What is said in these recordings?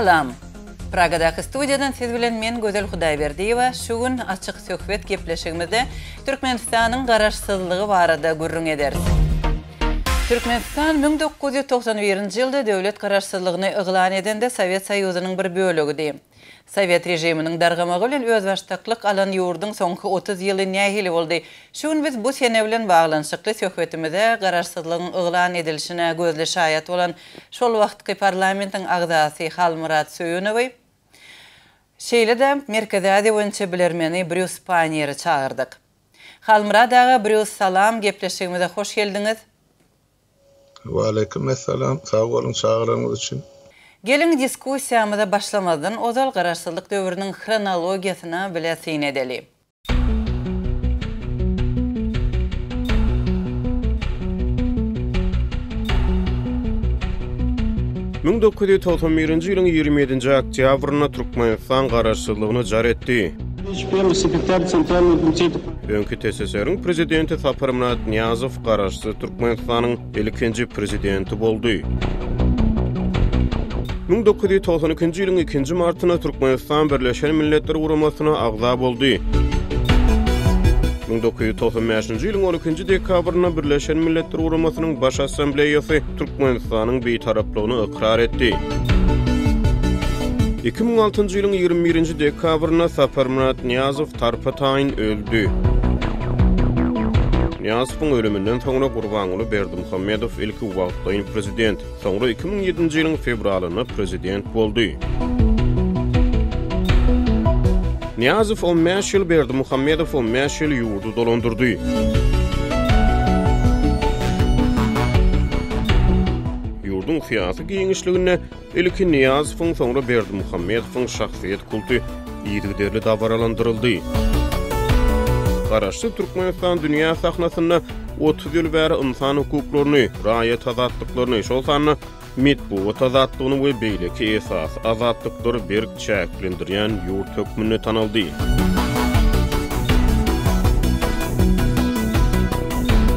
Salam! Pragadaky studiýadan siz bilen men Gözel Hudaýberdiýewa şu gün Açyk söhbet gepleşigimizde Türkmenistanyň Garaşsyzlygy barada gürrüň ederis. Türkmenistan 1991-nji ýylda döwlet Garaşsyzlygyny yglan edende Sowet Soýuzynyň bir bölegidi. Sowet režiminiň dargamagy bilen özbaşdaklyk alan ýurduň soňky 30 ýyly nähili boldy? Şu gün biz bu sene bilen baglanyşykly söhbetimize Garaşsyzlygyň yglan edilişine gözli şaýat bolan şol wagtky parlamentiň agzasy Halmyrat Söýünowy, şeýle-de Merkezi Aziýa boýunça bilermeni Brýus Panniýeri çagyrdyk. Halmyrat aga, Brýus salam, gepleşigimize hoş geldiňiz. Waleýkim essalam, sag boluň çagyranyňyz üçin. Geliň diskussiýamyza başlamazdan ozal Garaşsyzlyk döwrüniň hronologiýasyna bile syn edeli. 1991-nji ýylyň 27-nji oktýabrynda Türkmenistan garaşsyzlygyny jar etdi. Öňki TSSR-iň prezidenti Saparmyrat Nyýazow garaşsyz Türkmenistanyň ilkinji prezidenti boldy. 1992-nji ýylyň ikinji martynda Türkmenistan Birleşen Milletler Guramasyna agza boldy. 1995-nji ýylyň 12-nji dekabrynda Birleşen Milletler Guramasynyň Baş Assambleýasy Türkmenistanyň Bitaraplygyny ykrar etdi. 2006-njy ýylyň 21-nji dekabrynda Saparmyrat Nyýazow tarpa-taýyn öldi. Nyýazowyň ölüminden soňra Gurbanguly Berdimuhamedow ilki wagtlaýyn prezident, soňra 2007-nji ýylyň fewralynda prezident boldy. Nyýazow on bäş ýyl, Berdimuhamedow on bäş ýyl ýurdy dolandyrdy. Ýurduň syýasy giňişliginde Ilki Nyýazowyň, soňra Berdimuhamedowyň şahsyýet kulty yzygiderli dabaralandyryldy. Garaşsyz Türkmenistan dünýä sahnasynda 30 ýyl bäri ynsan hukuklaryny, raýat azatlyklaryny, şol sanda metbugat azatlygyny we beýleki esasy azatlyklary berk çäklendirýän ýurt hökmünde tanaldy.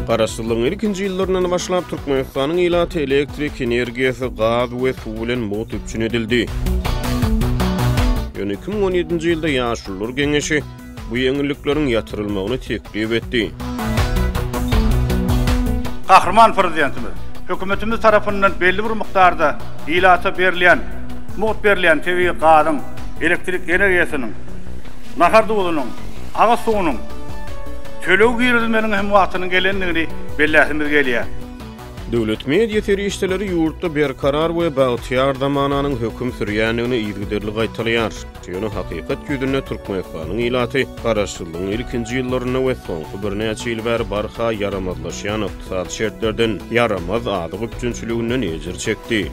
Garaşsyzlygyň ilkinji ýyllaryndan başlap, Türkmenistanyň ilaty elektrik energiýasy, gaz we suw bilen mugt üpjün edildi. Ýöne 2017-nji ýylda Ýaşulular geňeşi bu ýeňillikleriň ýatyrylmagyny teklip etdi. Gahryman Prezidentimiz, Hökümetimiz tarapyndan belli bir mukdarda ilata berilýän, mugt berilýän tebigy gazyň, elektrik energiýasynyň, nahar duzunyň, agyz suwunyň töleg girizilmeginiň hem wagtynyň gelendigini belläsimiz gelýär. Döwlet media serişdeleri ýurtda berkarar we bagtyýar zamananyň höküm sürýändigini yzygiderli gaýtalaýar. Ýöne hakykat ýüzünde Türkmenistanyň ilaty garaşsyzlygyň ilkinji ýyllarynda we soňky birnäçe ýyl bäri barha ýaramazlaşýan ykdysady şertlerden, ýaramaz azyk üpjünçiliginden ejir çekdi.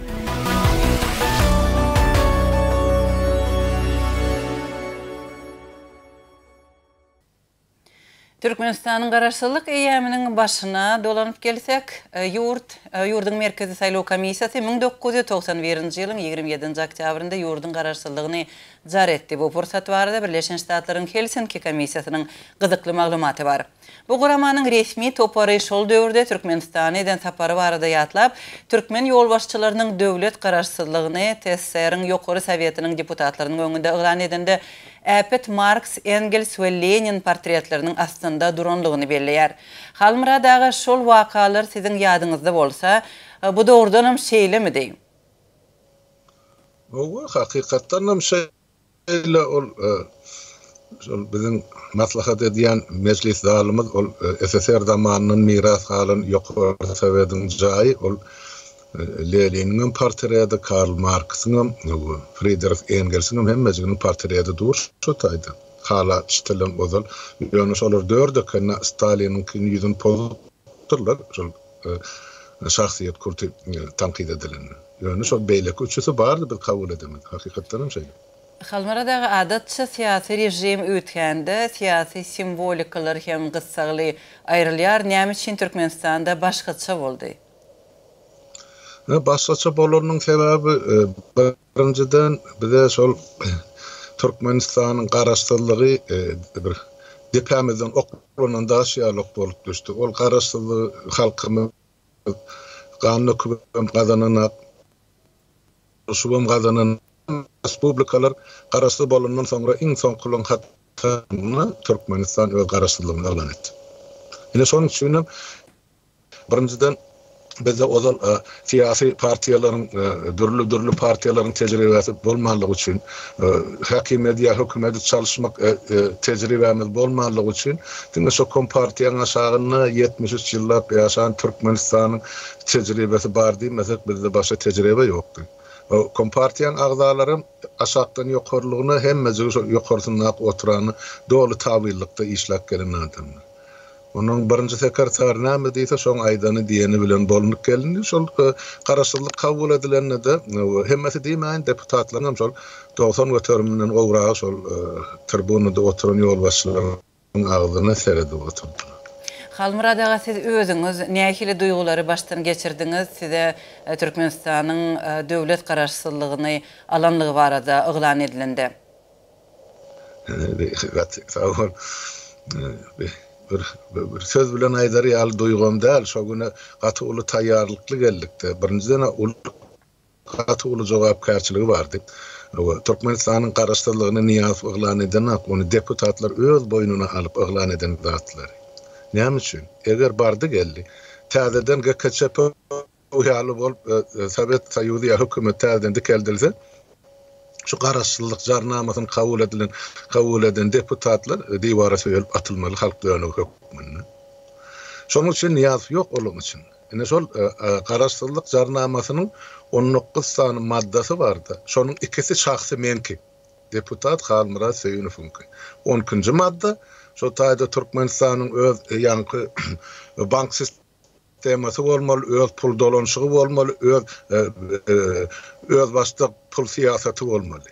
Türkmenistanyň Garaşsyzlyk eýýamynyň başyna dolanyp gelsek, ýurt, ýurduň Merkezi saýlaw komissiýasy 1991-nji ýylyň 27-nji oktýabrynda ýurduň garaşsyzlygyny jar etdi. Bu pursat barada Birleşen Ştatlaryň Helsinki komissiýasynyň gyzykly maglumaty bar. Bu guramanyň resmi topary şol döwürde Türkmenistana eden sapary barada ýatlap, türkmen ýolbaşçylarynyň döwlet garaşsyzlygyny TSSR-iň Ýokary Sowetiniň deputatlarynyň öňünde yglan edende äpet Marks, Engels we Lenin portretleriniň astynda duranlygyny belleýär. Halmyrat aga şol wakalar siziň ýadyňyzda bolsa, bu dogrudanam şeýlemidi? Hawa, hakykatdanam şeýle ol şol biziň maslahat edýän mejlis zalymyz ol SSR zamanyndan miras galan Ýokary Sowetiň jaýy ol Leniniňem portreti, Karl Marksyňam, Fridrih Engelsiňem hemmejiginiň portreti dur şo taýda. Hala çitilen ozal. Ýöne şolar dört ekende Staliniňkini ýüzüni pozupdyrlar şol şahsyýet kulty tankyt edilende. Ýöne şol beýleki üçüsi bardy biz kabul edemizde. Hakykatdanam şeýle. Halmyrat aga, adatça syýasy režim üýtgände syýasy simwolikalar hem gyssagly aýrylýar. Näme üçin Türkmenistanda başgaça boldy? Başgaça bolanynyň sebäbi, birinjiden, bize şol Türkmenistanyň garaşsyzlygy bir depämizden oklanan daş ýaly bolup düşdi. Ol garaşsyzlygy halkymyz gan dökübem gazananak, urşubam gazanan. respublikalar garaşsyz bolandan soňra iň soňkularyň hatarynda Türkmenistan öz garaşsyzlygyny yglan etdi. Ine şonuň üçin hem Birinjiden, bizde ozal syýasy partiýalaryň, dürli-dürli partiýalaryň tejribesi bolmanlygy üçin, häkimiýeti ýa hökümeti çalyşmak tejribämiz bolmanlygy üçin, diňe şo kompartiýaň aşagynda 73 ýyllap ýaşan Türkmenistanyň tejribesi bar diýmesek, bizde başga tejribe ýokdy. Kompartiýaň agzalaram aşakdan ýokarlygyna hemmejigi şo ýokarsyndaky oturana doly tabynlykda işläp gelen adamlar. Onuň birinji sekretary näme diýse, şoň aýdany diýeni bilen bolnup gelindi. Şol garaşsyzlyk kabul edilende-de, hemmesi diýmäýin, deputatlaryňam şol 90 göteriminden gowragy şol tribunada oturan ýolbaşçylaryň agzyna seredip oturdylar. Halmyrat aga siz özüňiz nähili duýgulary başdan geçirdiňiz size Türkmenistanyň döwlet garaşsyzlygyny alanlygy barada yglan edilende? Gaty sag bol. Bir bir söz bilen aýdar ýaly duýgam däl. Şo güne gaty uly taýýarlykly geldik-de. Birinjiden-ä uly gaty uly jogapkärçiligi bardy. Türkmenistanyň garaşsyzlygyny Nyýazow yglan edenok, ony deputatlar öz boýnuna alyp yglan eden zatlary. Näme üçin? Eger bardy-geldi, täzeden GKÇP ýaly bolup Sowet Soýuzy ýa hökümet täzeden dikeldilse, şu garaşsyzlyk jarnamasyny kabul edilen kabul eden deputatlar diwara söýelip atylmaly halk dönügi hökmünde. Şonuň üçin Nyýazow ýok olaryň içinde. Ine şol garaşsyzlyk jarnamasynyň 19 sany maddasy bardy. Şonuň ikisi şahsy meňki. Deputat Halmyrat Söýünowyňky. On ikinji madda, şo taýda Türkmenistanyň öz ýaňky bank sistemasy bolmaly, öz pul dolanyşygy bolmaly, öz özbaşdak pul syýasaty bolmaly.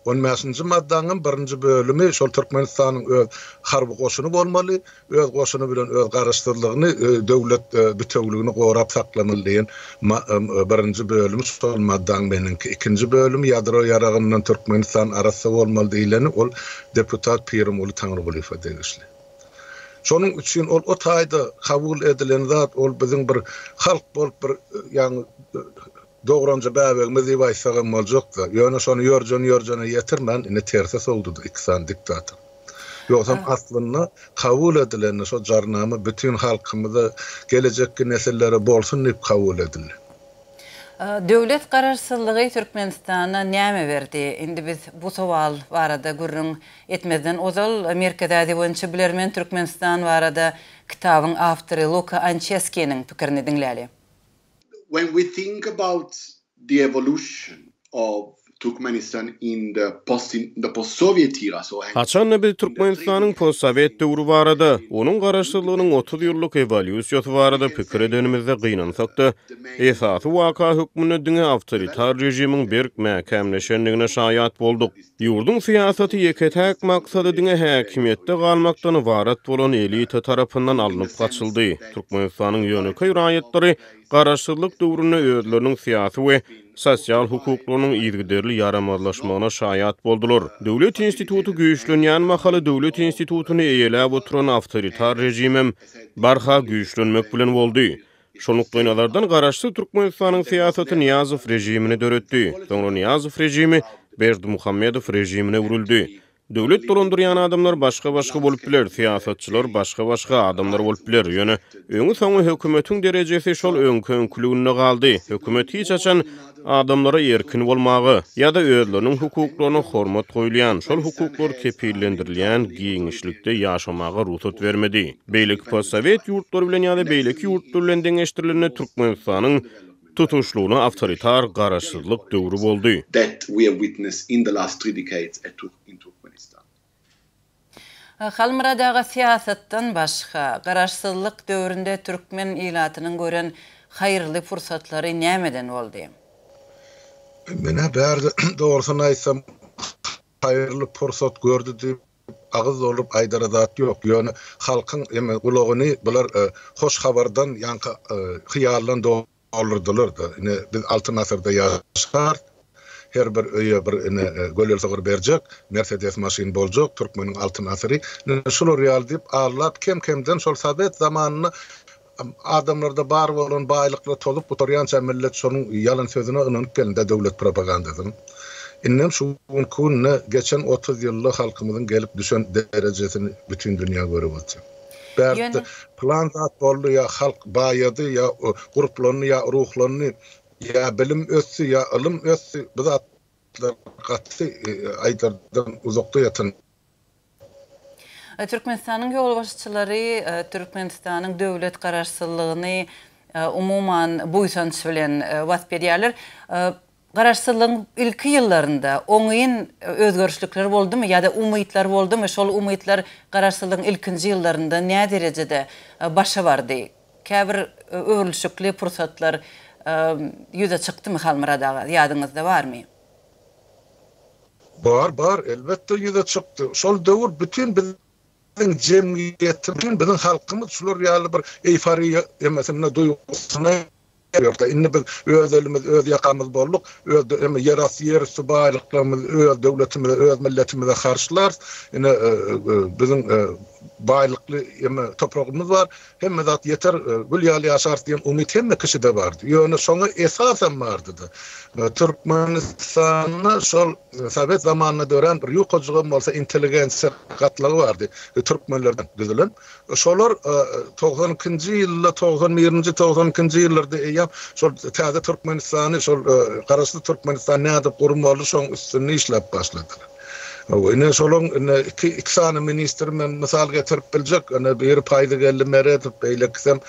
On bäşinji maddaňam birinji bölümi şol Türkmenistanyň öz harby goşuny bolmaly, öz goşuny bilen öz garaşsyzlygyny, döwlet bitewligini gorap saklamaly diýen birinji bölümi şol maddaň meniňki. Ikinji bölümi ýadro ýaragyndan Türkmenistan arassa bolmaly diýleni ol deputat Pirimguly Taňrygulyýewe degişli. Şonuň üçin ol o taýda kabul edilen zat ol biziň bir halk bolup bir ýaňy dogranja bäbegimiz diýip aýtsagam boljakda. Ýöne şony ýörjen-ýörjene ýetirmän indi terse sowdudy iki sany diktator. Ýogsam aslynda kabul edilende şo jarnama bütin halkymyza gelejekki nesillere bolsun diýip kabul edildi. Döwlet Garaşsyzlygy Türkmenistana näme berdi? Indi biz bu sowal barada gürrüň etmezden ozal, Merkezi Aziýa boýunça bilermen Türkmenistan barada kitabyň awtory Luka Ançeskiniň pikirini diňläli. When we think about the evolution of Turkmenistan in the post in the post Soviet era so Haçan-da biz Türkmenistanyň postsowet döwri barada, onuň garaşsyzlygynyň 30 ýyllyk ewolýusiýasy barada pikir edenimizde gynansak-da, esasy waka hökmünde diňe awtoritar režimiň berk mäkämleşendigine şaýat bolduk. Ýurduň syýasaty ýeke-täk maksady diňe häkimiýetde galmakdan ybarat bolan elita tarapyndan alnyp gaçyldy. Türkmenistanyň ýönekeý raýatlary Garaşsyzlyk döwründe özleriniň syýasy we sosial hukuklarynyň yzygiderli ýaramazlaşmagyna şaýat boldular. Döwlet instituty güýçlenýän mahaly döwlet institutyny eýeläp oturan awtoritar režimem barha güýçlenmek bilen boldy. Şol nukdaýnazardan Garaşsyz Türkmenistanyň syýasaty Nyýazow režimini döretdi. Soňra Nyýazow režimi Berdimuhamedow režimine öwrüldi. Döwlet dolandyrýan adamlar başga-başga bolup biler, syýasatçylar başga-başga adamlar bolup biler, ýöne öňi-soňy hökümetiň derejesi şol öňki-öňküliginde galdy. Hökümet hiç haçan adamlara erkin bolmaga ýa-da özleriniň hukuklaryna hormat goýulýan, şol hukuklar kepillendirilýän giňişlikde ýaşamaga rugsat bermedi. Beýleki postsowet ýurtlary bilen ýa-da beýleki ýurtlar bilen deňeşdirilende Türkmenistanyň tutuşlygyna awtoritar garaşsyzlyk döwri boldy. Halmyrat aga syýasatdan başga, garaşsyzlyk döwründe türkmen ilatynyň gören haýyrly pursatlary nämeden boldy? Men-ä bärde dogrusyny aýtsam, haýyrly pursat gördi diýip agyz dolduryp aýdara zat ýok. Ýöne halkyň eme gulagyny bular hoş habardan ýaňky hyýaldan doldurdylar-da. Ine, biz Altyn asyrda ýaşarys. Her bir öýe bir ine gölel sygyr berjek, Mersedes maşyn boljak, türkmeniň Altyn asyry. Ine, şular ýaly diýip aldap kem-kemden şol sowet zamanynda adamlarda bar bolan baýlyklar tozup gutarýança millet şonuň ýalan sözüne ynanyp gelindi döwlet propagandasynyň. Indem şu günki günde geçen 30 ýylda halkymyzyň gelip düşen derejesini bütin dünýä görüp otyr. Bärde plan zat boldy ýa halk baýady ýa gurplandy ýa ruhlandy ýa bilim ösdi ýa ylym ösdi bu zatlar gaty aýdardan uzakda ýatan. Türkmenistanyň ýolbaşçylary Türkmenistanyň döwlet garaşsyzlygyny umuman buýsanç bilen wasp edýärler. Garaşsyzlygyň ilki ýyllarynda oňyn özgerişlikler boldumy ýa-da umytlar boldumy? Şol umytlar garaşsyzlygyň ilkinji ýyllarynda näderejede başa bardy? Käbir öwrülişikli pursatlar ýüze çykdymy Halmyrat aga, ýadyňyzda barmy? Bar, bar, elbetde ýüze çykdy. Şol döwür bütin biziň jemgyýetimiz, bütin biziň halkymyz şular ýaly bir eýforiýa emesinde, duýgusynda ýördi. Indi biz öz elimiz, öz ýakamyz bolduk, öz eme ýerasty, ýerüsti baýlyklarymyzy öz döwletimize, öz milletimize harçlarys. Ine, biziň baýlykly eme topragymyz bar. Hemme zat ýeter, gül ýaly ýaşarys diýen umyt hemme kişide bardy. Ýöne şoňa esasam bardy-da. Türkmenistanda şol sowet zamanynda dörän bir ýukajygam bolsa intelligensiýa gatlagy bardy, türkmenlerden düzülen. Şolar 92-nji ýylda, 91-nji, 92-nji ýyllarda eýýäm şol täze Türkmenistany, şol Garaşsyz Türkmenistany nädip gurmaly, şoň üstünde işläp başladylar. Hawa, ine şolaň ine iki iki sany ministri men mysal getirip biljek. Ine biri Paýzygeldi Meredow, beýlekisem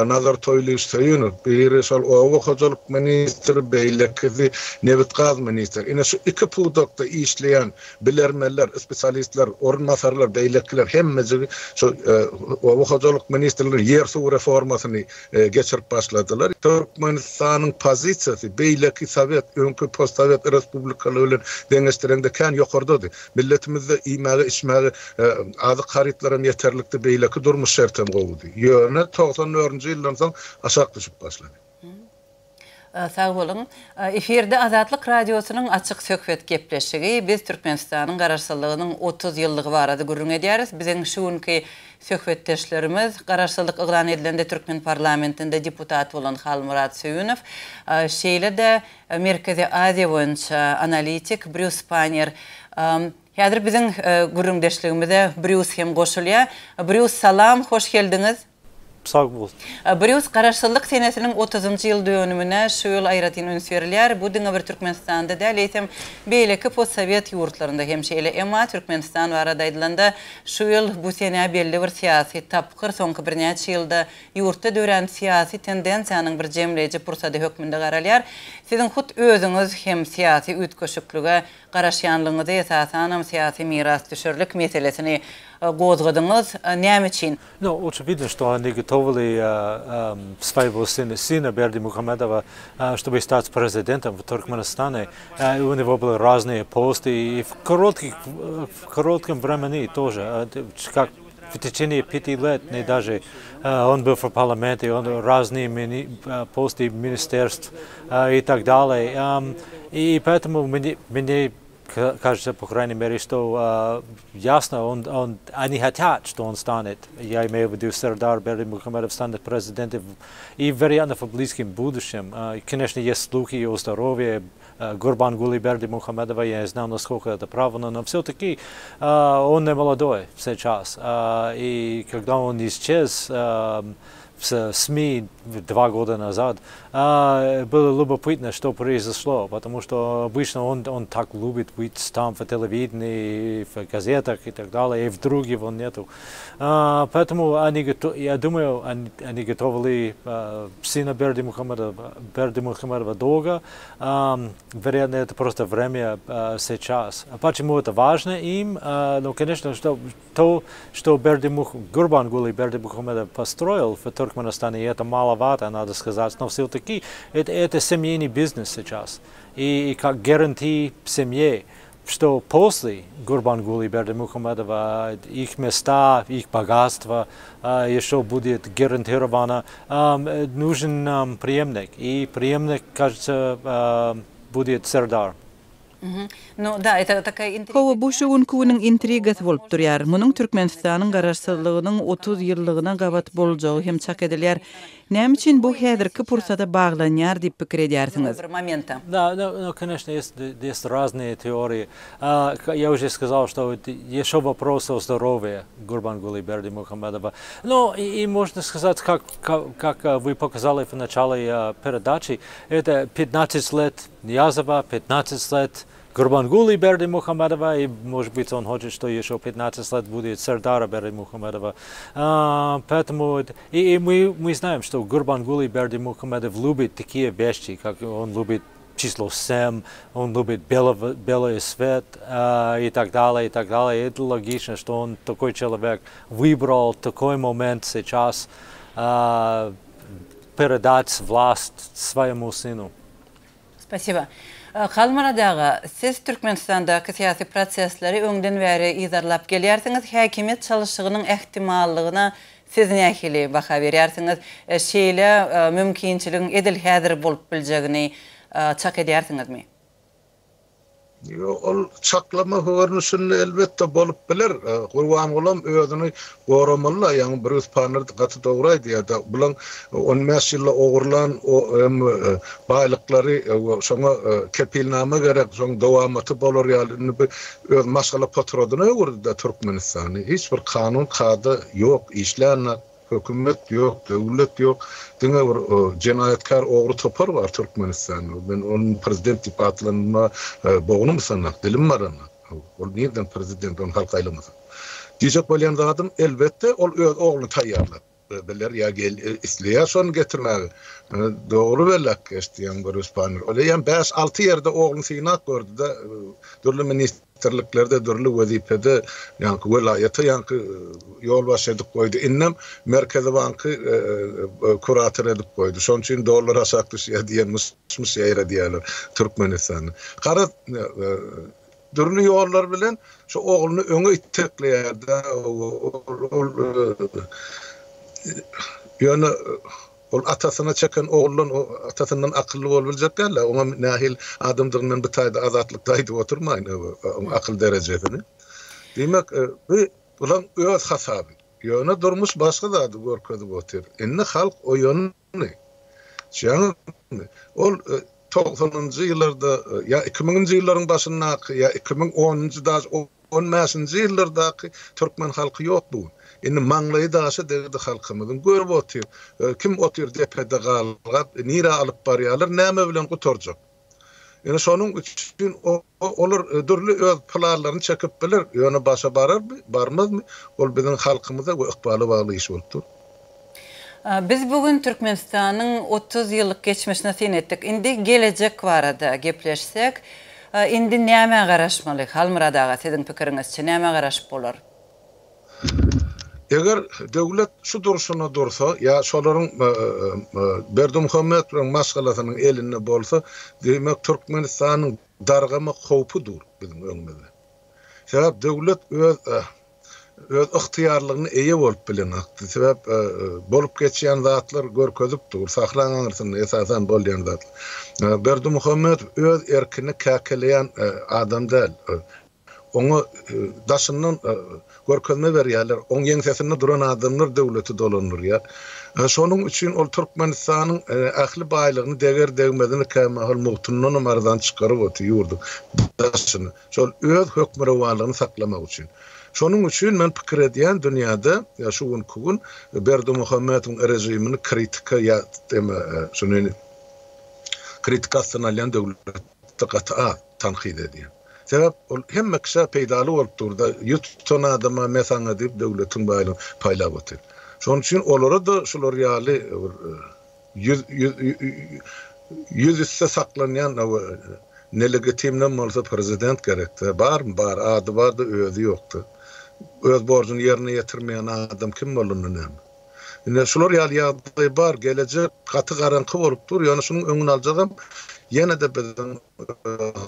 Nazar Toýlyýewiç Söýünow. Biri şol oba hojalyk ministri, beýlekisi nebit-gaz ministri. Ine şu iki pudakda işleýän bilermenler, spesialistler, orunbasarlar, beýlekiler hemmejigi şu oba hojalyk ministrleri ýer-suw reformasyny geçirip başladylar. Türkmenistanyň pozisiýasy beýleki sowet, öňki postsowet respublikalary bilen deňeşdireňde kän ýokardady. Milletimizde iýmäge, içmäge azyk harytlaram ýeterlikdi, beýleki durmuş şertem gowudy. Ýöne 94-nji ýyldan soň aşak düşüp başlady. Sag boluň. Efirde Azatlyk Radiosynyň Açyk söhbet gepleşigi. Biz Türkmenistanyň Garaşsyzlygynyň 30 ýyllygy barada gürrüň edýäris. Biziň şu günki söhbetdeşlerimiz Garaşsyzlyk yglan edilende türkmen parlamentinde deputat bolan Halmyrat Söýünow, şeýle-de Merkezi Aziýa boýunça analitik Brýus Panniýer. Häzir biziň gürrüňdeşligimize Brýus hem goşulýar. Brýus, salam, hoş geldiňiz. Sag bol. Brýus, Garaşsyzlyk senesiniň otuzynjy ýyl dönümine şu ýyl aýratyn üns berilýär. Bu diňe bir Türkmenistanda däl, eýsem, beýleki postsowet ýurtlarynda hem şeýle. Emma Türkmenistan barada aýdylanda, şu ýyl bu senä belli bir syýasy tapgyr, soňky birnäçe ýylda ýurtda dörän syýasy tendensiýanyň bir jemleýji pursady hökmünde garalýar. Siziň hut özüňiz hem syýasy üýtgeşiklige garaşýanlygyňyzy, esasanam, syýasy mirasdüşerlik meselesini gozgadyňyz. Näme üçin? Ну, очевидно, что они готовили своего сына, сына Бердымухамедова, чтобы стать президентом в Туркменистане. У него были разные посты, и в, коротких, в коротком времени тоже, как в течение пяти лет, не даже, он был в парламенте, он разные мини, посты министерств и так далее. И поэтому мне, мне кажется, по крайней мере, что э, ясно, он, он, они хотят, что он станет, я имею в виду Сердар Бердымухамедов станет президентом, и, вероятно, в близком будущем. Э, конечно, есть слухи о здоровье э, Гурбангулы Бердымухамедова, я не знаю, насколько это правильно, но все-таки э, он не молодой сейчас. Э, и когда он исчез, э, в СМИ два года назад, а, было любопытно, что произошло, потому что обычно он, он так любит быть там в телевидении, в газетах и так далее, и вдруг его нету. А, поэтому они, я думаю, они, они готовили а, сына Бердымухамедова, Бердымухамедова долго. Вероятно, это просто время сейчас. Почему это важно им? Ну, конечно, что то, что Бердымух, Гурбангули Бердымухамедов построил в Туркменистане, это маловато, надо сказать, но все-таки это, это семейный бизнес сейчас. И, и как гарантия семье, что после Гурбангули Бердымухамедова их места, их богатство еще будет гарантировано, нужен преемник. И преемник, кажется, будет Сердар. Hawa, bu şu günki günüň intrigasy bolup durýar. Munuň Türkmenistanyň Garaşsyzlygynyň 30 ýyllygyna gabat boljagy hem çak edilýär. Näme üçin bu häzirki pursada baglanýar diýip pikir edýärsiňiz? Да, ну, конечно, есть, есть разные теории. Я уже сказал, что еще вопрос о здоровье Гурбангулы Бердымухамедова. Ну, и, и можно сказать, как, как, как вы показали в начале передачи, это 15 лет Ниязова, 15 лет Гурбангулы Бердымухамедова, и, может быть, он хочет, что еще 15 лет будет Сердара Бердымухамедова. А, поэтому, и, и мы, мы знаем, что Гурбангулы Бердымухамедов любит такие вещи, как он любит число 7, он любит белого, белый свет э, и так далее, и так далее. Это логично, что он такой человек выбрал такой момент сейчас э, передать власть своему сыну. Спасибо. Halmyrat aga, siz Türkmenistandaky syýasy prosesleri öňden bäri yzarlap gelýärsiňiz. Häkimiýet çalyşygynyň ähtimallygyna siz nähili baha berýärsiňiz? Şeýle mümkinçiligiň edil häzir bolup biljegini çak edýärsiňizmi? Ýok, ol çaklama görnüşinde elbetde bolup biler. Gurbangulam özüni goramaly-la, ýaňy Brýus Panner gaty dogry aýdýar-da, bulaň on bäş ýylda ogurlan baýlyklary şoňa kepilnama gerek, şoň dowamaty bolar ýaly, indi bu öz maşgala poturadyna öwürdi-de Türkmenistany. Hiç bir kanun, kada ýok, işlänok. Hökümet ýok, döwlet ýok, diňe bir jenaýatkär ogry topar bar Türkmenistanda. Men ony prezident diýip atlandyrma bognum ysanak, dilim baranok. Ol nirden prezident, ony halk saýlamasa. Diýjek bolýan zadym, elbetde, ol öz ogluny taýýarlap biler ýa isleýär şony getirmäge. Dogry belläp geçdi ýaňy bir Rüspanur. Ol eýýäm bäş-alty ýerde ogluny synap gördi-de, dürli ministrliklerde, dürli wezipede, ýaňky welaýata ýaňky ýolbaşçy edip goýdy. Indem Merkezi banky kurator edip goýdy. Şonuň üçin dollar aşak düşýär diýen myş-myş ýaýradýarlar Türkmenistanda. Garaz, dürli ýollar bilen şu ogluny öňe itekleýär-de, ol ýöne Ol atasyna çeken oguldan atasyndan akylly bolubiljek däl-ä. Oňam nähili adamdygyny men bu taýda Azatlykda aýdyp oturmaýyn, oň akyl derejesini. Diýmek, bu bulaň öz hasaby. Ýöne durmuş başga zady görkezip otyr. Indi halk oýandy. Düşýäňizmi? Ol togsanynjy ýyllarda ýa iki müňünji ýyllaryň başyndaky ýa 2010-njy daž On bäşinji ýyllardaky türkmen halky ýok bu gün. Indi maňlaýy daşa degdi halkymyzyň. Görüp otyr. Kim otyr depede galgap, nirä alyp barýarlar, näme bilen gutarjak. Ine şonuň üçin olar dürli öz planlaryny çekip biler, ýöne başa bararmy, barmazmy, ol biziň halkymyza we ykbala bagly iş bolup dur. Biz bu gün Türkmenistanyň 30 ýyllyk geçmişine syn etdik. Indi gelejek barada gepleşsek, indi nämä garaşmaly? Halmyrat aga, siziň pikiriňizçe, nämä garaşyp bolar? Eger döwlet şu durşuna dursa, ýa şolaryň Berdimuhamedowyň maşgalasynyň elinde bolsa, diýmek Türkmenistanyň dargamak howpy dur biziň öňümizde. Sebäp döwlet öz öz ygtyýarlygyna eýe bolup bilenokdy. Sebäp bolup geçýän zatlar görkezip dur, sahraň aňyrsynda esasan bolýan zatlar. Berdimuhamedow öz erkini käkeleýän adam däl. Oňa daşyndan görkezme berýärler. Oň ýeňsesinde duran adamlar döwleti dolandyrýar. Şonuň üçin ol Türkmenistanyň ähli baýlygyny deger-degmezini kämahal mugtundanam arzan çykaryp otyr ýurduň daşyna. Şol öz hökmürowanlygyny saklamak üçin. Şonuň üçin men pikir edýän dünýäde şu günki gün Berdimuhamedowyň režimini kritika ýa şuny kritika astyna alýan döwletde gaty az tankyt edýän. Sebäp ol hemme kişä peýdaly bolup durda ýüz tutan adama me saňa diýip döwletiň baýlygyny paýlap otyr. Şonuň üçin olara-da şular ýaly bir Ýüz üste saklanýan nelegitimnem bolsa prezident gerekdä. Barmy? Bar. Ady barda özi ýokda. Öz borjuny ýerine ýetirmeýän adam kim bolanda näme? Ine şular ýaly ýagdaý bar. Gelejek gaty garaňky bolup dur. Ýöne şunuň öňüni aljagam ýene-de biziň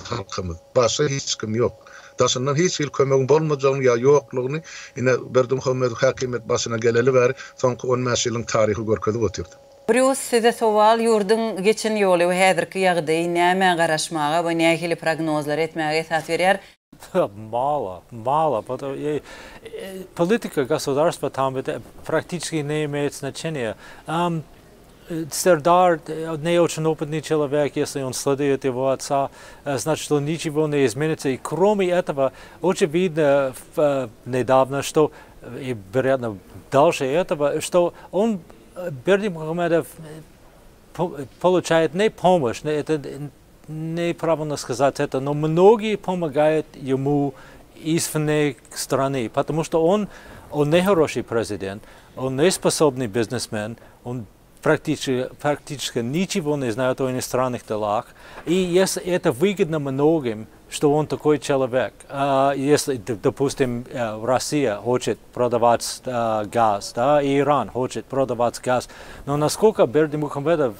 halkymyz. Başga hiç kim ýok. Daşyndan hiç hili kömegiň bolmajagyny ýa ýoklugyny ine Berdimuhamedow häkimiýet başyna geleli bäri soňky on bäş ýylyň taryhy görkezip otyrdy. Brýus, size sowal, ýurduň geçen ýoly we häzirki ýagdaýy nämä garaşmaga we nähili prognozlar etmäge esas berýär? Мало, мало. Политика государства там практически не имеет значения. Сердар не очень опытный человек, если он следует его отца, значит, что ничего не изменится. И кроме этого, очевидно недавно, что, и вероятно дальше этого, что он, Бердымухамедов, получает не помощь, это неправильно сказать это, но многие помогают ему извне страны, потому что он, он не хороший президент, он не способный бизнесмен, он практически, практически ничего не знает о иностранных делах. И если это выгодно многим, что он такой человек. Если, допустим, Россия хочет продавать газ, да, и Иран хочет продавать газ, но насколько Бердымухамедов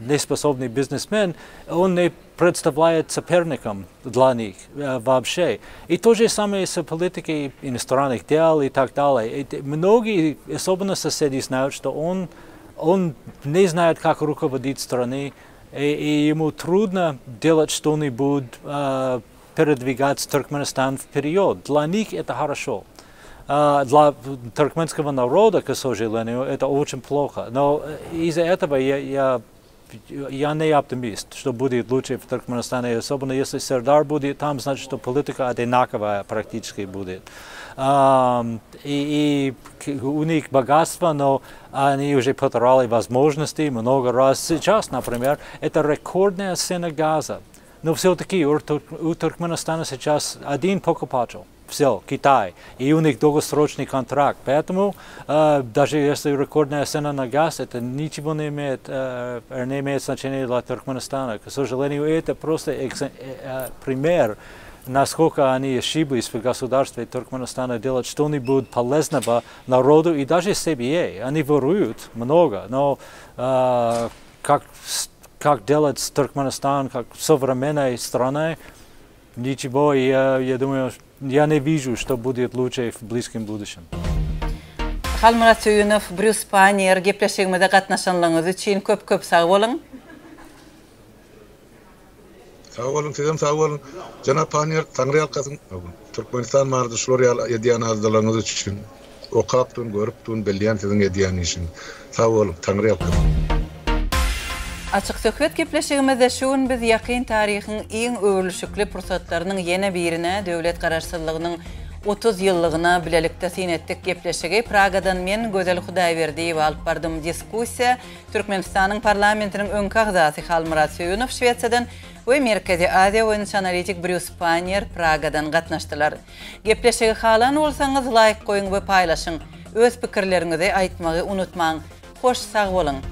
неспособный бизнесмен, он не представляет соперником для них вообще. И то же самое с политикой иностранных дел и так далее. И многие, особенно соседи, знают, что он, он не знает, как руководить страной, и, и ему трудно делать что-нибудь, передвигать Туркменистан вперед. Для них это хорошо. Для туркменского народа, к сожалению, это очень плохо. Но из-за этого я, я, я не оптимист, что будет лучше в Туркменистане, особенно если Сердар будет там, значит, что политика одинаковая практически будет. И, и у них богатство, но они уже потеряли возможности много раз. Сейчас, например, это рекордная цена газа. Но все-таки у, у Туркменистана сейчас один покупатель. Все, Китай. И у них долгосрочный контракт. Поэтому э, даже если рекордная цена на газ, это ничего не имеет, э, не имеет значения для Туркменистана. К сожалению, это просто экс, э, э, пример, насколько они ошиблись в государстве Туркменистана делать что-нибудь полезного народу и даже себе. Они воруют много, но э, как как делать Туркменистан как современной страной, ничего, я, я думаю, я не вижу, что будет лучше в близком будущем. Halmyrat Söýünow, Brýus Panniýer gepleşigimize gatnaşanlygyňyz üçin köp köp sag boluň. Sag boluň, sizem sag boluň. Jenap Panniýer, Taňryýalkasyn. Türkmenistan barada şular ýaly edýän aladalaryňyz üçin. Okap dun, görüp dun, bilýän siziň edýän işiňizi. Sag boluň, Taňryýalkasyn. Açyk söhbet gepleşigimizde şu gün biz ýakyn taryhyň iň öwrülişikli pursatlarynyň ýene birine, döwlet Garaşsyzlygynyň 30 ýyllygyna bilelikde syn etdik. Gepleşigi Pragadan men, Gözel Hudaýberdiýewa alyp bardym. Diskussiýa Türkmenistanyň Parlamentiniň öňki agzasy Halmyrat Söýünow Şwesiýadan we Merkezi Aziýa boýunça analitik Brýus Panniýer Pragadan gatnaşdylar. Gepleşigi halan bolsaňyz laýk goýuň we paýlaşyň. Öz pikirleriňizi aýtmagy unutmaň. Hoş sag boluň!